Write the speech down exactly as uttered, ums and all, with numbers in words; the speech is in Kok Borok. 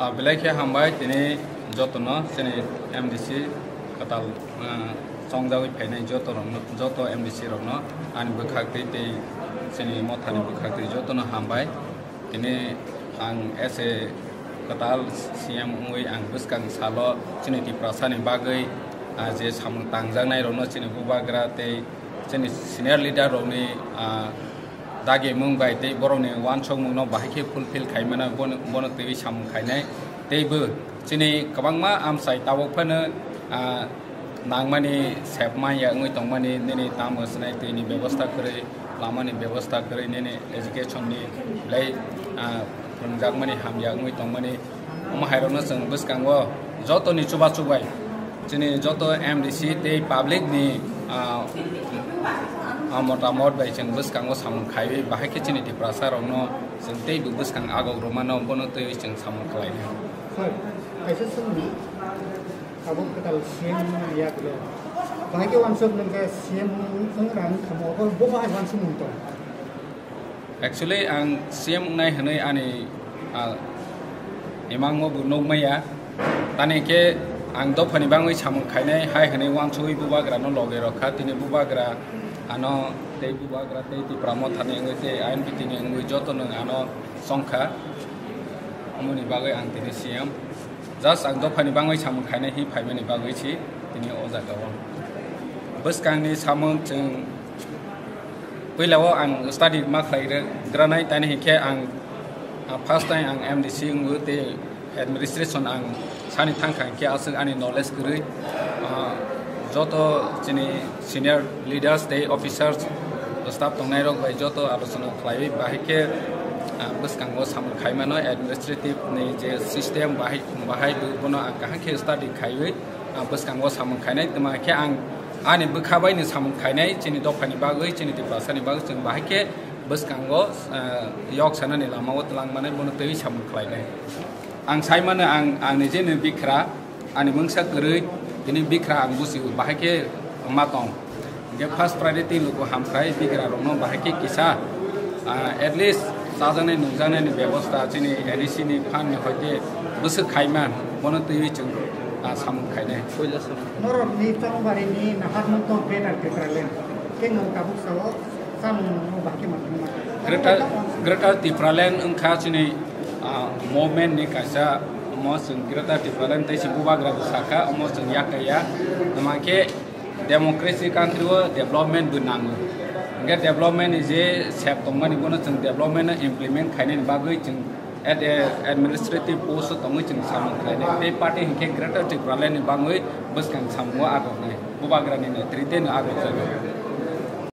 Ah, belai khe hambai tini jotono chini M D C kwtal, ah, chongjagwi phainai joto rokno, joto M D C rokno ani bwkhak twi tei chini mothani bwkhak twi jotono hambai. Tini ang as a kwtal C M wngwi ang bwskang salo chini Tiprasani bagwi, ah, je samung tangjaknai rokno chini bubagra tei chini senior leader rokni, ah, dagi mung bai tei borokni uansukmungno bahai khe fulfill khai mano, bono, bono twiwi samung khainai. Teibo chini kwbangma amchai tabuk phano, ah, nangmani sep manya wngwi tongmani, nini tamo swnai twini bebosta kwrwi, lamani bebosta kwrwi, nini education ni belai, ah, phwrwngjakmani hamya wngwi tongmani. Omo hairokno chwng bwskango jotoni chubachu bai chini joto M D C tei public ni, ah, ah, motamot bai chwng bwskango samung khaiwi bahai khe chini Tiprasa rokno chwng teibo bwskang agok rwmano, bono twiwi chwng samung khlainai. Sir, kaisa swngmung, abo kwtal C M wngmani yagulo bahai khe uansuk nung khe C M wng, wng rang thamo, abo bo bahai uansukmung tong? Actually, ang C M wngnai hwnwi ani, ah, imangno bo nukmaya. Tani khe ang dophani bangwi samung khainai hai hwnwi uansugwi bubagrano loge rwkha. Tini bubagra ano tei bubagra tei Tipra Mothani wngwi tei I N P T ni wngwi jotono ano songkha. Omoni bagwi ang tini C M. Just ang dophani bangwi samung khainai hi phaimani bagwi si tini o jaga o. Bwskangni samung chwng puila o ang study ma khlai granai, tani hinkhe ang, ah, first time ang M D C wngwi tei administration ang sani thangkha hinkhe aswk ani knowledge kwrwi, ah, joto chini senior leaders tei officers, staff tongnairok bai joto alochona khlaiwi bahai khe, ah, bwskango samung khaimano administrative ni je system bahai, bahai bo-, bono ang kaham khe study khaiwi, ah, bwskango samung khainai. Tma khe ang ani bwkha bai ni samung khainai, chini dophani bagwi, chini Tiprasani bagwi chwng bahai khe bwskango, ah, yok sanani lama o twlang manai bono twiwi samung khlainai. Ang sai mano ang, ang nijeni bikra, ani mungsa kwrwi, tini bikra ang busi bahai khe ma tong. Hinkhe first priority luku hamkrai bikra rokno bahai khe kisa, ah, at least chajaknai nungjaknai ni bebosta chini N E C ni fund ni hoite bwswk khaima bono twiwi chwng, ah, samung khainai. Norok ni Chongbarini naharmung tong Greater Tipraland. Khe nwng tabuk sao samung no bahai khe ma tongma. Greater, Greater Tipraland wngkha chini, ah, movement ni kaisa, omo chwng Greater Tipraland tei si bubagra bwsakha, omo chwng yakaya. Tma khe democracy country o development bo nango. Hinkhe development ni je sep tongmani bono chwng development no implement khainani bagwi chwng ad-, administrative post o tongwi chwng samung khlainai. Tei party hinkhe Greater Tipraland ni bangwi bwskang samungo agoknai. Bubagra ni netrite no agokjago.